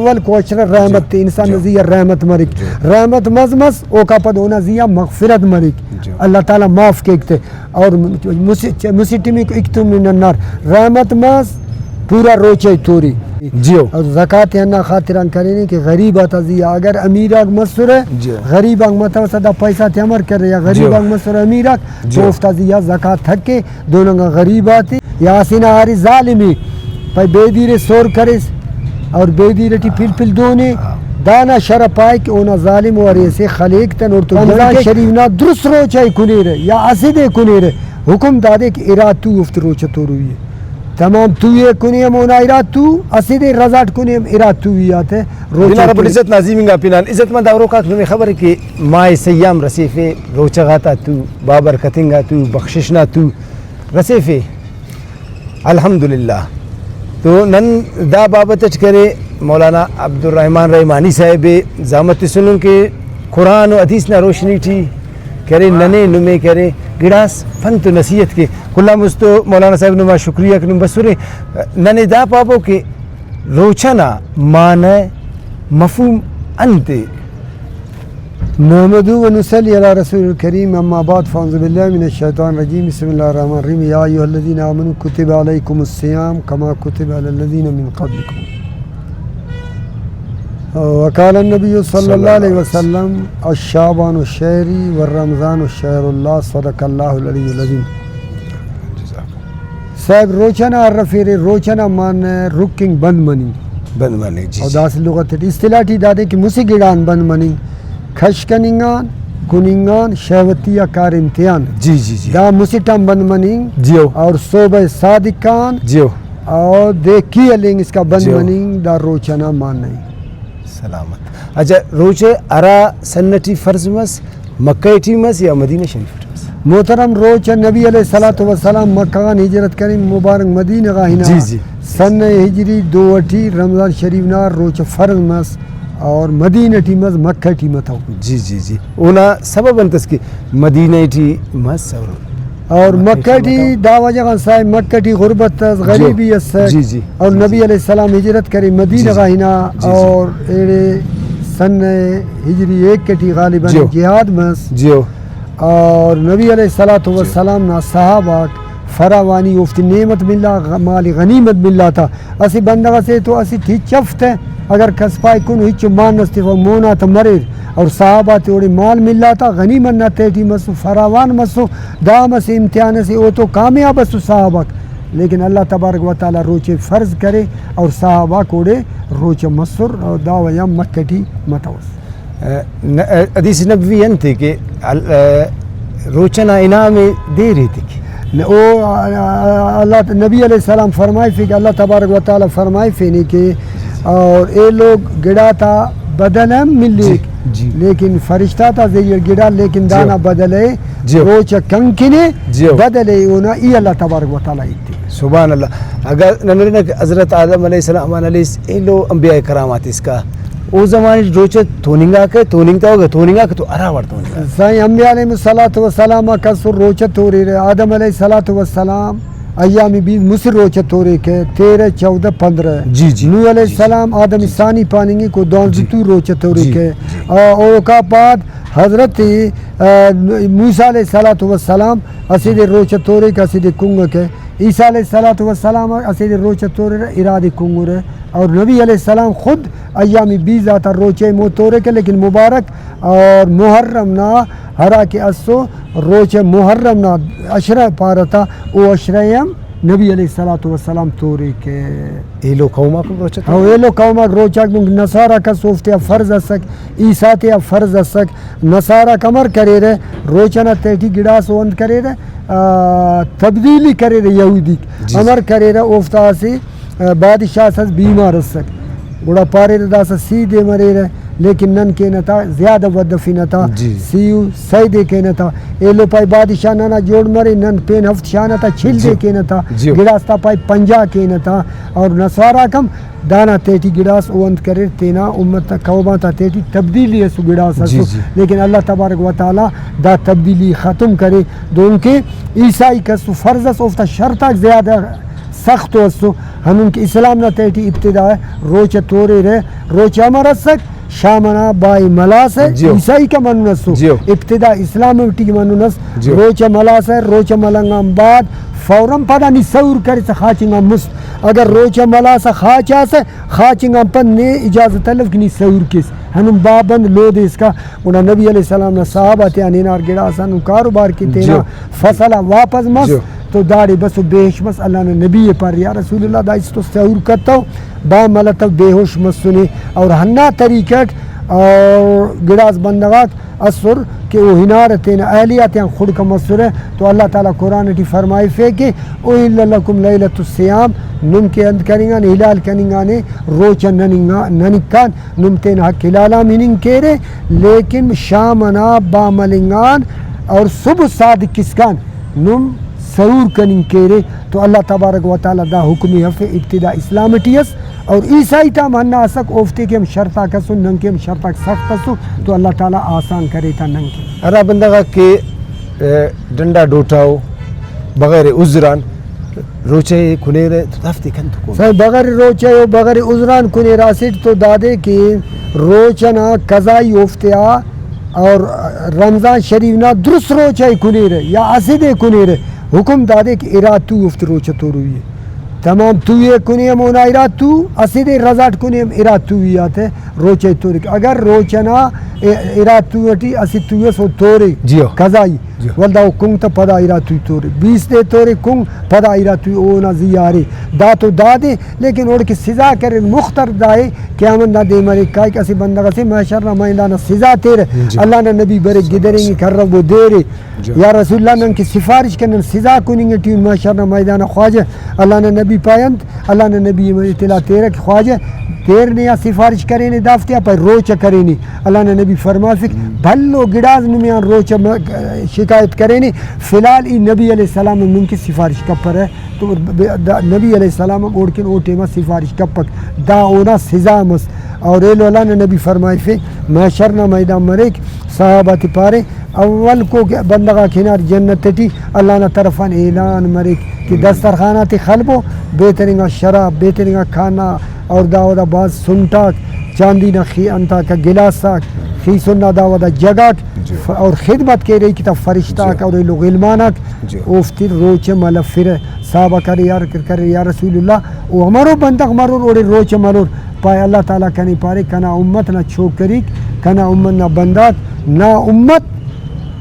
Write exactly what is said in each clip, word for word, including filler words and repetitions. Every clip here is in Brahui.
اول کوشش رحمت جی۔ تے انسان جی۔ نا زی آ رحمت مریک۔ جی۔ رحمت مس مس، اوکا پد اونا زی آ مغفرت مریک۔ جی۔ اللہ تعالیٰ معاف کیک تے۔ اور مس-، مسٹمی کو اکتم من النار۔ رحمت مس، پورا روچہ توری۔ جیو۔ اور زکوٰۃ ہندا خاطر آن کرینے کہ غریب آتا زی آ، اگر امیر آک مسرہ، جیو۔ غریب آک متوسہ دا پیسہ تے امر کرے، یا غریب جیو۔ آک مسرہ امیر آک، تو جیو۔ اوفتا زی آ زکوٰۃ حق ءِ۔ دہن انگا غریب آتے یا اسہ نا ارے ظالم ءِ، پائے بے دیر ءِ سور کریس اور بے دیر ٹی پلپل دونے، دانا شرع پائے کہ اونا ظالم و ارے اسے خلیک تن اوڑتون۔ رمضان شریف نا درست روچہ ءِ کنیرہ یا اسہ دے کنیرہ، حکم دادے کہ ارا تو اوفتے روچہ توروئی ءِ۔ تمام تو ءِ کنے ہم اونا ارا تو، اسہ دے رضاٹ کنے ہم ارا تو ای آتے روچہ بنا رب توروئی۔ العزت نا عظیم انگا پنان عزت مند آ ہروکاک نمے خبر ءِ کہ ماہ سیام رسیفے، روچہ غاتا تو، بابرکت انگا تو، بخشش نا تو رسیفے۔ الحمدللہ۔ تو نن دا بابت اٹ کرے مولانا عبدالرحمن رحمانی صاحب ءِ زحمت تسنن کہ قرآن و حدیث نا روشنی ٹی کرے، ننے نمے کرے گڑاس پنت و نصیحت کے۔ کل آن مست تو مولانا صاحب نما شکریہ کہ نم بسرے۔ ننے دا پابو کہ روچہ نا معنی مفہوم انت ءِ؟ نحمده ونصلي على رسول الكريم، أما بعد، فأعوذ بالله من الشيطان الرجيم، بسم الله الرحمن الرحيم، يا أيها الذين آمنوا كتب عليكم الصيام كما كتب على الذين من قبلكم. وقال النبي صلى الله عليه وسلم، الشعبان شهري والرمضان شهر الله، صدق الله العلي العظيم. صاحب، روچہ نا ہرفیرے، روچہ نا معنی رکنگ، بند مننگ۔ بند مننگ، جی، اور جی۔ داسہ لغت ٹی اصطلاح ٹی دادے کہ مسہ گڑا آن بند مننگ، کش کننگ آن، کننگ آن، شہوتی آ کاریم تیان۔ جی، جی، جی۔ دا مسٹ آن بند مننگ۔ جیو۔ اور صوبہ صادق آن۔ جیو۔ اور دے کی ہلنگ اسکا بند جیو۔ مننگ، دا روچہ نا معنی۔ سلامت۔ اچھا، روچہ ہرا سن ٹی فرض مس، مکہ ٹی مس یا مدینہ شریف ٹی مس؟ محترم، روچہ نبی علیہ الصلوۃ والسلام مکہ غان ہجرت کرین، مبارک مدینہ غا ہنا۔ جی، جی۔ سنہ ہجری دو ٹی رمضان شریف نا روچہ فرض مس اور مدینہ ٹی مس، مکہ ٹی متو۔ جی، جی، جی۔ اونا سبب انت اس کہ مدینہ ٹی مس اور اور مکہ مکہ ٹی ٹی متو۔ دا وجہ غان صاحب، مکہ ٹی غربت اس، جی۔ غریبی اس۔ جی، جی۔ اور جی، نبی جی۔ علیہ السلام ہجرت کرے مدینہ جی، جی۔ غا ہنا جی، جی۔ اور ایڑے سن ہجری ایک ٹی غالباً جیو۔ جہاد مس۔ جیو۔ اور نبی علیہ الصلوۃ جیو۔ والسلام نا صحابہ آک فراوانی اوفتے نعمت ملا، غ-، مال غنیمت ملا تا۔ اسہ بندغ اسے تو اسٹ ہچ اف تہ، اگر کس پائے کنو ہچو مان اس تفا، مونا تہ مریر، اور صحابہ تے اوڑے مال ملا تا، غنیمت نا تہٹی مسو، فراوان مسو۔ دا ہم اسہ امتحان اسے، او تو کامیاب اسو صحابہ آک، لیکن اللہ تبارک و تعالیٰ روچے فرض کرے اور صحابہ آک اوڑے روچہ مسر، اور دا وجہ مکہ ٹی متوس۔ نہ، حدیث نبوی انت ءِ کہ ال-، روچہ نا انعام ءِ دیر ایتک۔ نہ، او، اللہ ت-، نبی علیہ السلام فرمائفیک، اللہ تبارک و تعالیٰ فرمائفینے کہ اور ایلو گڑاتا بدل ہم ملیک، جی، جی۔ لیکن فرشتہ تا ذریعہ گڑا، لیکن جی۔ دانا بدل ءِ جی۔ روچہ کنکنے جی۔ بدل ءِ اونا ای اللہ تبارک و تعالیٰ ایتک۔ سبحان اللہ۔ اگہ نن ہرنہ کہ حضرت آدم علیہ السلام آن ہلیس ایلو انبیاء کرام آتے اسکا، او زمانے ٹی روچہ توننگاکہ، توننگتوکہ، توننگاکہ تو ہرا وڑ توننگاکہ؟ سائیں، انبیاء علیہم الصلوۃ والسلام آک اسر روچہ توریرہ۔ آدم علیہ الصلوۃ والسلام ایام بیض مسہ روچہ توریکہ، تیرہ، چودہ، پندرہ۔ جی، جی۔ نوح علیہ جی، جی۔ السلام آدم جی، جی۔ ثانی پاننگک، او دوانزہ جی۔ تو روچہ توریکہ۔ جی، جی۔ آ، اوکا پد حضرت، آ، موسیٰ علیہ الصلوۃ والسلام اسہ دے روچہ توریکہ، اسہ دے کنگکہ۔ عیسیٰ علیہ الصلوۃ والسلام اسہ دے روچہ توررہ، ارا دے کنگرہ، اور نبی علیہ السلام خود ایام بیض آتا روچہ مو توریکہ، لیکن مبارک اور محرم نا ہرا کہ اسو روچہ محرم نا عشرہ پارہ تا، او عشرہ ہم نبی علیہ الصلوۃ والسلام توریکہ۔ ایلو قوم آک روچہ او ایلو قوم آک روچہ آک دنکہ نصارہ کس اوفتے آ فرض اسک، عیسیٰ تے آ فرض اسک۔ نصارہ آک امر کریرہ، روچہ نا تہٹی گڑاس او انت کریرہ، آ، تبدیلی کریرہ یہودیک۔ جی، جی۔ امر کریرہ، اوفتا اسہ، آ، بادشاہ اس بیمار اسک۔ گڑا پاریرہ داسہ سی دے مریرہ، لیکن نن کینہ تا زیادہ ودفنہ تا، جی۔ سی و سئے دے کینہ تا۔ ایلو پائے بادشاہ ننا جوڑ مرے، نن پین ہفت شانہ تا، چل جی۔ دے کینہ تا۔ جی۔ گڑاس تا پائے پنجاہ کینہ تا۔ اور نصارہ آک ہم دانا تہٹی گڑاس او انت کریر، تینا امت تا قوم آتا تہٹی تبدیلی اسو گڑاس جی، اسو، جی۔ لیکن اللہ تبارک و تعالیٰ دا تبدیلی ختم کرے۔ دنکہ عیسائی کس فرض اس، اوفتا شرط آک زیادہ سخت و اسو، ہندن کہ اسلام نا تہٹی ابتدا روچہ توریرہ، روچہ امر اسک؟ شام ئنا بائی ملاس ءِ، جیو۔ عیسائی کا منن اسو۔ جیو۔ ابتدا اسلام ٹی منن اس۔ جیو۔ روچہ ملاس ءِ، روچہ ملنگ آن بعد فوراً پدا نی سحور کریسہ خاچنگ آن مست۔ اگر روچہ ملاسہ خاچاسہ، خاچنگ آن پد نے اجازت الو کہ نی سحور کیس۔ ہندن با بند لودے اسکا۔ گڑا نبی علیہ السلام نا صحابہ تیان ہنار گڑاس ہندن کاروبار کے تینا جیو۔ فصل آ واپس مس۔ جیو۔ تو داڑے بس و بے ہوش مس، اللہ نا نبی ءِ پارے، یا رسول اللہ، دا است تو سحور کتو، با ملتو، بے ہوش مسنے۔ اور ہندا طریقہ اٹ اور گڑاس بندغاک اسر کہ او ہنارہ تینا اہلیہ تیان خڑک مسرہ۔ تو اللہ تعالیٰ قرآن ٹی فرمائفے کہ احل لکم لیلۃ الصیام، نم کہ انت کننگانے، حلال کننگانے روچہ نننگا-، ننکان۔ نم تینا حق حلال آن ہننگ کیرے، لیکن شام ئنا با ملنگ آن اور صبح صادق اسکان نم سحور کننگ کیرے۔ تو اللہ تبارک و تعالیٰ دا حکم ءِ ہرفے، ابتدا اسلام ٹی ئس، اور عیسائی تا ہم ہندا اسک، اوفتے کہ ہم شرط آک اسن، نن کہ ہم شرط آک سخت اسو، تو اللہ تعالیٰ آسان کرے تا نن کہ۔ ہرا بندغ آک کہ، ا، ڈنڈا ڈوٹاؤ بغیر عذران روچہ ءِ کنیرہ تو دافتے کنتو کون؟ سائیں، بغیر روچہ ءِ و بغیر عذران کنیرہ اسٹ تو دادے کہ روچہ نا قضائی اوفتیا اور رمضان شریف نا درست روچہ ءِ کنیرہ یا اسہ دے کنیرہ، حکم دادے کہ ارا تو اوفتے روچہ توروئی ءِ۔ تمام تو ءِ کنے ہم اونا ارا تو، اسہ دے رضاٹ کنے ہم ارا تو ئی آتے روچہ ءِ تورک۔ اگر روچہ نا ارا تو ٹی اسہ تو ئس او تورے، جیو۔ قضائی، جی۔ ولدا او کنگ تا پدا ارا توئی تورے، بیست دے تورے کنگ، پدا ارا توئی اونا زی آ ارے۔ دا تو دادے، لیکن اوڑکہ سزا کریر مختر دائے، قیامت نا دے مریک کائک، اسہ بندغ ئسے محشر نا میدان آ سزا تیرہ، جی۔ اللہ نا نبی بریک گدرینگک ہرو و دیرے۔ جی۔ یا رسول اللہ، نن کہ سفارش کنن سزا کننگ ٹی ان محشر نا میدان آ، خواجہ، اللہ نا نبی پائے انت؟ اللہ نا نبی اطلاع تیرہ کہ خواجہ، دیر نے آ سفارش کرینے دافتیا، پائے روچہ کرینے۔ اللہ نا نبی فرماسک، ہم۔ بھلو گڑاس نمے آن روچہ م-، شکایت کرینے، فی الحال ای نبی علیہ السلام ہم نم کہ سفارش کپرہ۔ تو ب-، دا نبی علیہ السلام ہم اوڑکن او ٹائما سفارش کپک، دا اونا سزا مس۔ اور ایلو اللہ نا نبی فرمائفے، محشر نا میدان مریک، صحابہ تے پارے، اول کو کہ بندغ آک ہنار جنت ٹی، اللہ نا طرف آن اعلان مریک کہ دسترخوان آتے خلبو، بہترین آ شراب، بہترین آ کھانا، اور دا ودا بھاز سنٹاک، چاندی نا خی-، انتاکا گلاساک، خیسن نا دا ودا جگاک، جی۔ ف-، اور خدمت کیرے کہ تا فرشتہ آک، جی۔ اور ایلو غلمان آک، جی۔ اوفتے روچہ ملفرہ۔ صحابہ کرے، یار کرے، یا رسول اللہ، او امرو بندغ مرور اوڑے روچہ مرور؟ پائے، اللہ تعالیٰ کنے پارے، کنا امت نا چوکریک، کنا امت نا بندغاک، نا امت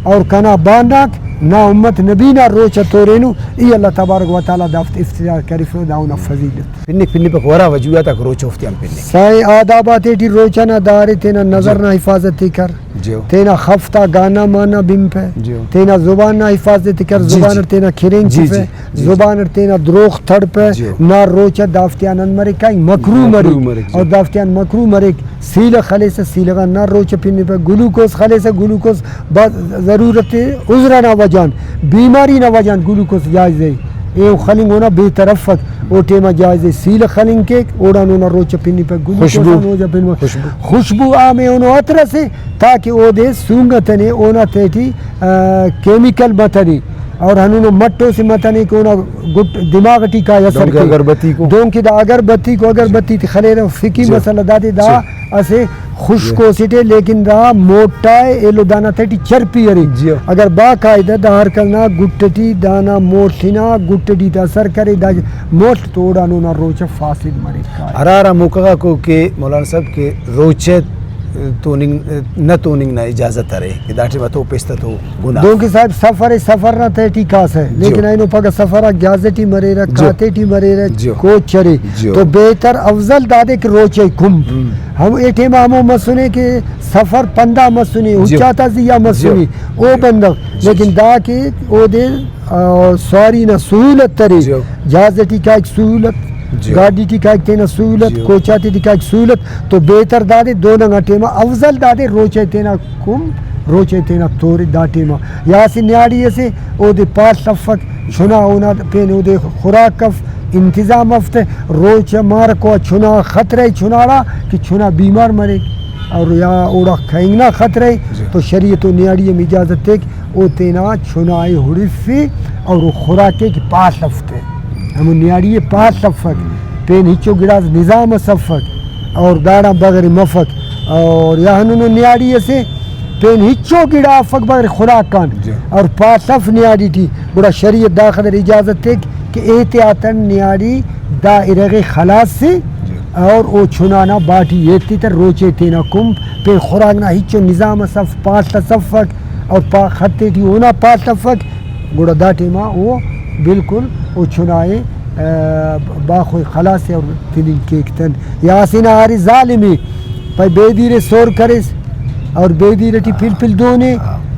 اور کنا بانداک، نا امت نبی نا روچہ تورینو، ای اللہ تبارک و تعالیٰ دافتے افتخار کرفو، دا اونا فضیلت۔ پنک پنپک، ہرا وجوہات آک روچہ اوفتے آن پنک۔ سائیں، آداب آتے ٹی روچہ نا دارے، تینا نظر جی۔ نا حفاظت تے کر، جیو۔ تینا خف تا گانا مانا بنپہ، جیو۔ تینا زبان نا حفاظت تے کر، جی، زبان جی۔ اٹ تینا کھرینک جی، تفہ، جی۔ جی، جی۔ زبان اٹ تینا دروغ تڑپہ، جیو۔ نا روچہ دافتیان انت مریک کائک، مکروہ مکروہ مریک، مریک، جیو۔ اور دافتیان مکروہ مریک، سیلہ خلیسہ سیلہ غان نا روچہ پنپہ، گلوکوز خلیسہ گلوکوز با-، ضرورت عذر نا وجہ آن، بیماری نا وجہ آن گلوکوز جائز ءِ، ایہن خلنگ اونا بہتر افک، او ٹائما جائز ءِ۔ سیلہ خلنگ کیک، اوڑان اونا روچہ پنپہ، گلوکوز خوشبو۔ آن روچہ پنپہ۔ خوشبو۔ خوشبو عام ایہنو عطر اسے، تاکہ اودے سونگتنے اونا تہٹی، آ، کیمیکل متنے اور ہندنو مٹ اسے متنے کہ اونا گٹ دماغ ٹی کائے اثر دنکہ کے۔ اگربتی کو۔ دنکہ دا اگربتی کو، اگربتی تے خلیرہ، فقہی جی۔ مسئلہ دادے دا جی۔ اسہ خشک جی۔ اسٹ ءِ، لیکن دا موٹا ءِ، ایلو دانا تہٹی چرپی ارے۔ جی۔ اگر باقاعدہ دا ہر کس نا گٹ ٹی دانا موڷ ہنا گٹ ٹی دا اثر کرے، دا موڷ تو اوڑان اونا روچہ فاسد مریک۔ ہرا ہرا موقع غاکو کہ مولانا صاحب کہ روچہ توننگ، نہ توننگ نا اجازت ارے کہ دا ٹائما تو پیستہ تو گناہ۔ دونکہ صاحب سفر ءِ، سفر نا تہٹی کاسہ، جیو۔ لیکن اینو پگہ سفر آک جہاز ٹی مریرہ، جیو۔ کاتے ٹی مریرہ، جیو۔ کوچ ارے، جیو۔ تو بہتر افضل دادے کہ روچہ کن۔ ہم۔ ہم اے ٹائما ہمو مسنے کہ سفر پندا مسنے، جیو۔ اچاتا زیہا مسنے، جیو۔ او جیو۔ بندغ۔ جی، لیکن جی۔ دا کہ اودے، آ، سواری نا سہولت ارے، جیو۔ جہاز ٹی کائک سہولت، جیو۔ گاڈی ٹی کائک تینا سہولت، جیو۔ کوچ آتے ٹی کائک سہولت، تو بہتر دادے دوننگا ٹائما افضل دادے روچہ تینا کن، روچہ تینا تورے دا ٹائما۔ یا اسہ نیاڑی اسے اودے پاڷ افک، چنا اونا پین اودے خوراک اف، انتظام اف تہ، روچہ مارکو آ چنا خطرہ ءِ چناڑا کہ چنا بیمار مریک اور یا اوڑا کہنگ نا خطرہ ءِ، جی۔ تو شریعت و نیاڑی ہم اجازت تیک او تینا چنا ءِ ہڑفے اور او خوراک ءِ کہ پاڷ اف تہ۔ ہمو نیاڑی ءِ پاڷ افک، پین ہچو گڑاس نظام اس افک اور داڑان بغیر مفک۔ اور یا ہندنو نیاڑی اسے پین ہچو گڑا افک بغیر خوراک آن، جی۔ اور پاڷ اف نیاڑی ٹی، گڑا شریعت داخاطر اجازت تیک کہ احتیاطاً نیاڑی دا ارغ ءِ خلاس سے، جی۔ اور او چنا نا باٹی ایتتہ روچہ تینا کنپ، پین خوراک نا ہچو نظام اس اف، پاڷ اس افک اور پا-، خط ٹی اونا پاڷ افک، گڑا دا ٹائما او بالکل او چنا ءِ، آ، باخو ءِ خلاس ءِ اور تننگ کیک تن۔ یا اسہ نا ارے ظالم ءِ، پائے بے دیر ءِ سور کریس اور بے دیر ٹی پلپل دونے،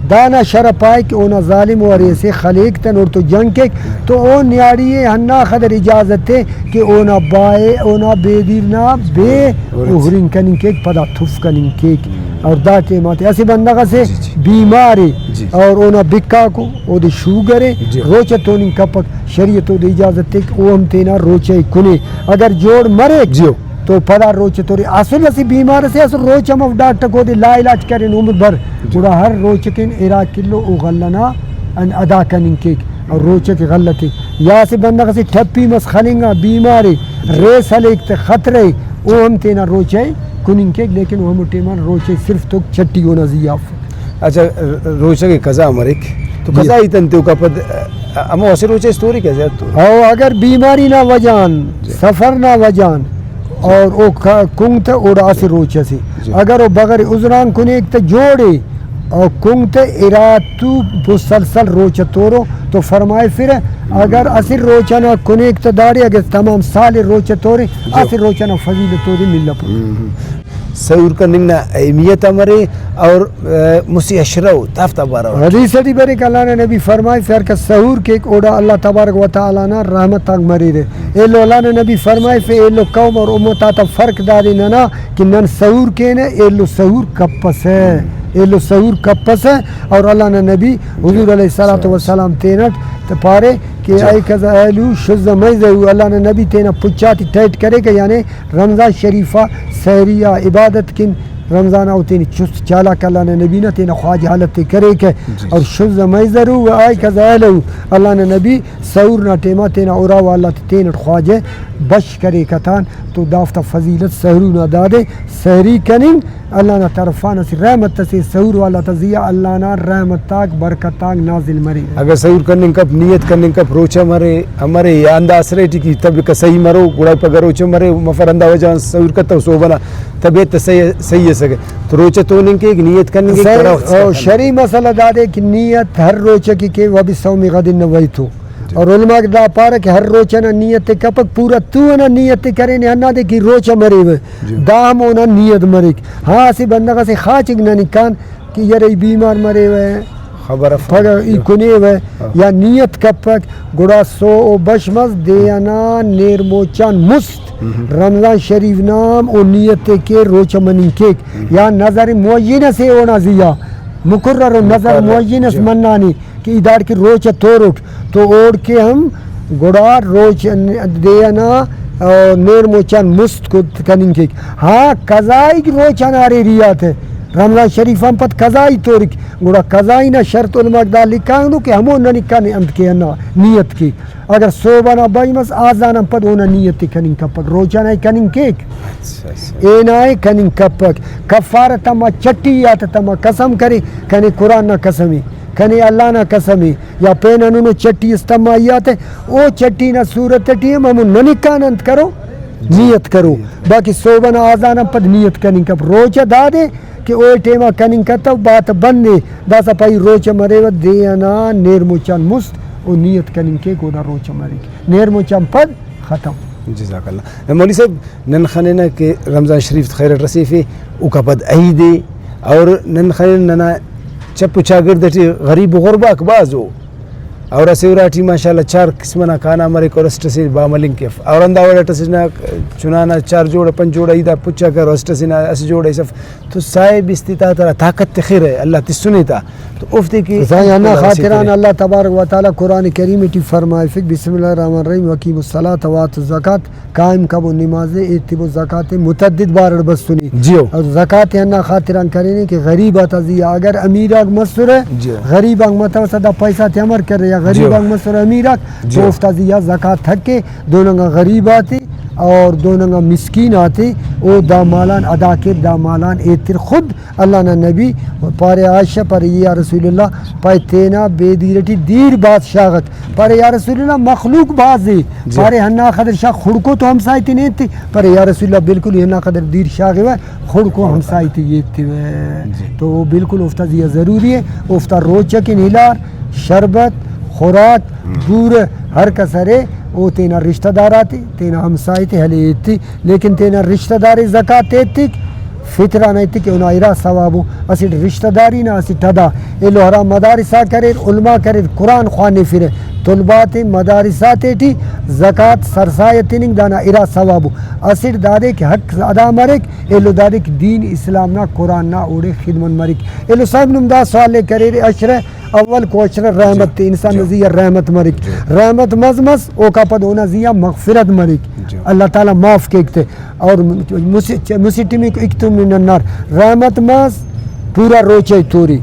دانا شرع پائے کہ اونا ظالم ءُ ارے اسے خلیک تن اوڑتو جنگ کیک، تو او نیاڑی ءِ ہندا خدر اجازت ءِ کہ اونا با ءِ اونا بے دیر نا بے او ہرنگ کننگ کیک، پدا تف کننگ کیک۔ اور دا ٹائم آتے اسہ بندغ اسے جی، جی۔ بیمار ءِ جی۔ اور اونا بکاکو اودے شوگر ءِ، جی۔ روچہ توننگ کپک، شریعت اودے اجازت تیک، او ہم تینا روچہ ءِ کنے۔ اگر جوڑ مریک جی۔ تو پدا روچہ تورے۔ اسل اسہ بیمار اسے، اسل روچہ مف، ڈاکٹر کو اودے لا علاج کرین عمر بھر۔ جی۔ گڑا ہر روچہ کن ارا کلو او غلہ نا ان ادا کننگ کیک اور روچہ کہ غلہ تے۔ یا اسہ بندغ اسے ٹھپی مس خلنگا، بیمار ءِ، ریس ہلیک تہ خطرہ ءِ، او ہم تینا روچہ ءِ کننگ کیک، لیکن او ہمو ٹائم آن روچہ ءِ صرف تو چٹی اونا زی آ افک۔ اچھا، روچہ کہ قضا مریک تو جی۔ قضا ہی تنتے اوکا پد، ا، ہمو اسہ روچہ اس توری کہ زیات تو؟ او اگر بیماری نا وجہ آن، جی۔ سفر نا وجہ آن، اور او ک-، کنگ تہ اوڑا اسہ روچہ سے۔ جی۔ اگر او بغیر عذران کنیک تہ جوڑے، او کنگ تہ ارا تو مسلسل روچہ تورو تو فرمائفرہ، اگر اسہ روچہ نا کنیک تہ داڑے، اگر تمام سال روچہ تورے، جی۔ اسہ روچہ نا فضیلت اودے ملپک۔ ہم۔ سحور کننگ نا اہمیت امرے اور، آ، مسہ عشرہ ءُ دافتا بارو؟ حدیث ٹی بریک، اللہ نا نبی فرمائفے، ہر کس سحور کیک اوڑا اللہ تبارک و تعالی نا رحمت آک مریرہ۔ ایلو اللہ نا نبی فرمائفے، ایلو قوم اور امت آتا فرق دادے ننا کہ نن سحور کینہ، ایلو سحور کپسہ، ایلو سحور کپسہ۔ اور اللہ نا نبی حضور علیہ الصلوۃ والسلام تینٹ تہ پارے کہ جی۔ ایقظ اہلہ شز میزہ، اللہ نا نبی تینا پچ آتے ٹائٹ کریکہ، یعنی رمضان شریف آ سحری آ عبادت کن، رمضان آ او تینے چست چالاک اللہ نا نبی نا تینا خواجہ حالت تے کریکہ۔ جی۔ اور شز میزہ و ایقظ اہلہ، اللہ نا نبی سحور نا ٹائما تینا ارا والا تے تینٹ خواجہ بش کریکہ تان، تو دافتا فضیلت سحرو نا دادے۔ سحری کننگ اللہ نا طرفان اسہ رحمت اسے، سحور والا تا زیہا اللہ نا رحمت آک برکت آک نازل مریر۔ اگہ سحور کننگ کپ، نیت کننگ کپ، روچہ مرے، امرے یا ہندا اثر ٹی کہ طبیعت صحیح مرو، گڑا پگہ روچہ مرے، مفر ہندا وجہ غان سحور کتو، صحب ئنا طبیعت تہ صحیح، صحیح ئسکہ تو روچہ توننگ کیک، نیت کننگ کیک، صحیح، ہرا وخت او، اسکان۔ شرعی مسئلہ دادے کہ نیت ہر روچہ کہ کے، وبصوم غد نویت۔ جی۔ اور علماء دا پارہ کہ ہر روچہ نا نیت ءِ کپک، پورا تو ئنا نیت ءِ کرینے ہندادے کہ روچہ مریوہ، جی۔ دا ہم اونا نیت مریک۔ ہاں، اسہ بندغ اسے خاچک ننکان کہ یرہ ای بیمار مریوہ، خبر اف۔ پگہ ای جی۔ کنیوہ ہاں۔ یا نیت کپک، گڑا سو او بش مس دے ئنا نیر مچان مست ہم۔ رمضان شریف نا ہم او نیت ءِ کہ روچہ مننگ کیک، ہم۔ یا نظر معینہ سے اونا زیہا مقرر و نظر مقرر، معینہ اس جی۔ منانے۔ کہ ای داڑکن روچہ توروٹ تو اوڑکہ ہم گڑا روچہ دے ئنا، آ، نیر مچان مست کت کننگ کیک۔ ہاں، قضائی روچہ نا ارے ریات ءِ، رمضان شریف آن پد قضائی تورک، گڑا قضائی نا شرط علماء دا لکھانو کہ ہمو ننکان انت کے ہندا نیت کے۔ اگر صحب ئنا بش مس، آذان آن پد اونا نیت ءِ کننگ کپک، روچہ نا ءِ کننگ کیک۔ اچھا، اچھا۔ اینا ءِ کننگ کپک۔ کفارت تما چٹی آتا تما قسم کرے، کنے قرآن نا قسم ءِ، کنے اللہ نا قسم ءِ، یا پین ہندنو چٹی اس تما ای آتے، او چٹی نا صورت ٹی ہم ہمو ننکان انت کرو، نیت کرو۔ باقی صحب ئنا آذان آن پد نیت کننگ کپ۔ روچہ دادے کہ او ٹائما کننگ کتو، بات بند ءِ، داسہ پائی روچہ مریوہ، دے ئنا نیر مچان مست او نیت کننگ کیک، اونا روچہ مریک، نیر مچان پد ختم۔ جزاک اللہ۔ مولوی صاحب، نن خننہ کہ رمضان شریف خیرٹ رسیفے، اوکا پد عید ءِ، اور نن خننہ ننا چپ و چاگڑد ٹی غریب و غرباک بھاز ءُ، اور اسہ اراٹی ماشاءاللہ چار قسم ئنا کھانا مریک، اور اسٹ ئسے با ملنگ کیف، اور ہندا وڑ اٹ اسہ نا چنا نا چار جوڑہ پنچ جوڑہ ای دا پچا کر، اسٹ ئسے نا اسہ جوڑہ اس اف، تو صاحب استطاعت ہرا طاقت تخرہ اللہ تسنے تا، تو اوفتے کہ سائیں، ہندا خاطران اللہ تبارک و تعالی قرآن کریم ٹی فرمائفک، بسم اللہ الرحمن الرحیم، وقیم الصلاۃ و آتوا الزکوۃ، قائم کبو نماز ءِ، ایتبو زکوۃ ءِ، متعدد بار اٹ بسنے۔ جیو۔ اور زکوۃ ءِ ہندا خاطران کرینے کہ غریب آتا زی آ، اگر امیر آک مسرہ، جیو۔ غریب آک متوسہ، دا پیسہ تے امر کرے، یا غریب جی۔ آک مسر امیر آک، جی۔ تو اوفتا زیہا زکوٰۃ حق ءِ، دہن انگا غریب آتے اور دہن انگا مسکین آتے، او دا مالان ادا کیر، دا مالان ایتر۔ خود اللہ نا نبی پارے، عائشہ پارے، یا رسول اللہ، پائے تینا بے دیر ٹی دیر بھاز شاغک۔ پارے، یا رسول اللہ، مخلوق بھاز ءِ۔ جی۔ پارے، ہندا خاطر شاغ، خڑکو تو ہمسائے تے نے ایتے۔ پارے، یا رسول اللہ، بالکل ہندا خاطر دیر شاغوہ، خڑکو ہمسائے تے ایتوہ۔ جی۔ تو بالکل اوفتا زیہا ضروری ءِ، اوفتا روچہ کن ہلار، شربت، خوراک، ہم۔ پورہ ہر کس ارے، او تینا رشتہ دار آتے، تینا ہمسائے تے ہلے ایتے۔ لیکن تینا رشتہ دار ئے زکوٰۃ ایتک، فطر آن ایتک، اونا ارا ثواب ءُ۔ اسٹ رشتہ داری نا اسٹ ادا ایلو ہرا مدارس آک اریر، علماء آک اریر، قرآن خوانفرہ، طلبہ تے مدارس آتے ٹی زکوٰۃ سرسائے تننگ دانا ارا ثواب ءُ۔ اسٹ دادے کہ حق ادا مریک، ایلو دادے کہ دین اسلام نا، قرآن نا اوڑے خدمت مریک۔ ایلو صاحب نم دا سوال ءِ کریرے، عشرہ اول کو عشرہ رحمت تے، انسان نا زیہا رحمت مریک۔ رحمت مس مس، اوکا پد اونا زیہا مغفرت مریک۔ اللہ تعالیٰ معاف کیک تے۔ اور مس-، مسٹمیکو اکتم من النار، رحمت مس، پورا روچہ توری،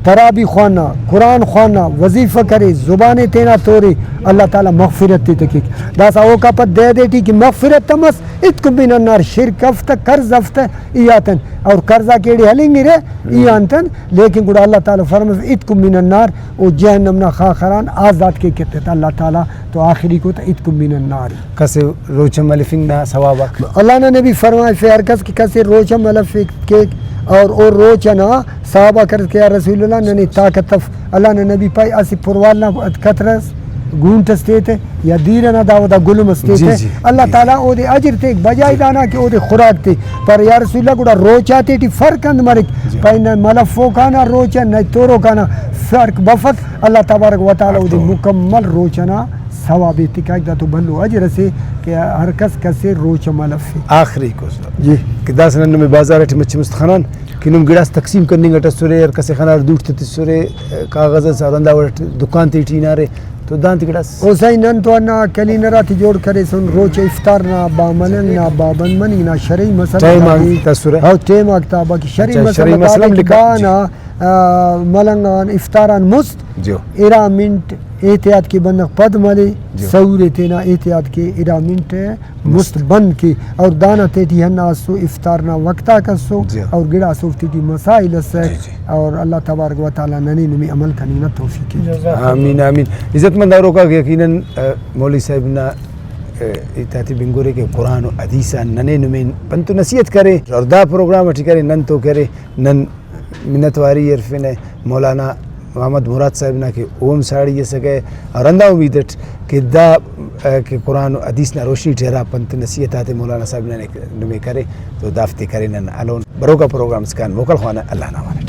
ترابی خوانا، قرآن خوانا، وظیفہ کرے، زبان تینا تورے، اللہ تعالیٰ مغفرت تے تکیک۔ داسا اوکا پد دے دے ٹی کہ مغفرت مس، اتکم من النار، شرک اف تہ، قرض اف تہ، ای آتن، اور قرض آ کیڑے ہلنگرہ، ای آنتن، لیکن گڑا اللہ تعالیٰ فرمائے، اتکم من النار، او جہنم نا خاخران آزاد کے کتت اللہ تعالیٰ، تو آخری کو تا اتکم من النار۔ کسے روچہ ملفنگ نا ثواب آک۔ اللہ نا نبی فرمائفے، ہر کس کہ کسے روچہ ملفک کیک اور او روچہ نا ثواب آ کرس کہ یا رسول اللہ ننے طاقت اف۔ اللہ نا نبی پائے اسہ پروال نا قطرہ اس گونٹ اس تیتہ یا دیر ئنا دا ودا گلم اس جی، تیتہ، جی، اللہ جی، تعالیٰ جی۔ اودے اجر تیک، بجائے جی۔ دانا کہ اودے خوراک تے۔ پر یا رسول اللہ گڑا روچہ تیٹی فرق انت مریک؟ جی۔ پائے نہ ملفوکانا روچہ نہ توروکانا فرق بفک، اللہ تبارک و تعالیٰ اودے تو مکمل روچہ نا ثواب ایتکاک، دا تو بھلو اجر اسے کہ ہر کس کسے روچہ ملفے۔ آخری کو جی۔ کہ داسہ نن نمے بازار ٹی مچہ مست خنان کہ نم گڑاس تقسیم کننگ اٹ اسرے، ہر کسے خنار دوٹ تے تسرے، کاغذ اس اور ہندا وڑ اٹ دکان تے ٹی ہنارے۔ تو دانتے گڑاس؟ او سائیں، نن تو ہندا کلینر آتے جوڑ کریسن، روچہ افطار نا، با ملنگ نا، با بند مننگ نا شرعی مسئلہ ٹائم تا آک بھی۔ تسرہ؟ ہاں، ٹائم آک تا، باقی شرعی اچھا، مسئلہ شرعی مسئلہ ہم دادے کہ لکھا، با جی۔ نا، آ، ملنگ آن افطار آن مست جی۔ ارا منٹ احتیاط کے بندغ پد ملے، جی۔ سحور ءِ تینا احتیاط کے ارا منٹ مست۔ مست بند کے، اور دانا تیٹی ہندا اسو افطار نا وقت آک اسو، جی۔ اور گڑاس اوفتے ٹی مسائل اسک، جی، جی۔ اور اللہ تبارک و تعالیٰ ننے نمے عمل کننگ نا توفیق کے۔ جزاک اللہ۔ آمین، آمین۔ عزت مند آروکاک یقیناً، آ، مولوی صاحب نا، آ، ہیتاتے بنگرے کہ قرآن و حدیث آن ننے نمے پنت و نصیحت کرے اور دا پروگرام اٹی کرے نن تو کرے، نن منت واری ہرفنہ مولانا محمد مراد صاحب نا کہ او ہم ساڑی ئسکہ، اور ہندا امید اٹ کہ دا، ء، کہ قرآن و حدیث نا روشنی ٹی ہرا پنت نصیحت آتے مولانا صاحب نا نے نمے کرے تو دافتے کرے نن ہلون۔ بروکا پروگرام اسکان موکل خوانہ، اللہ نا امان۔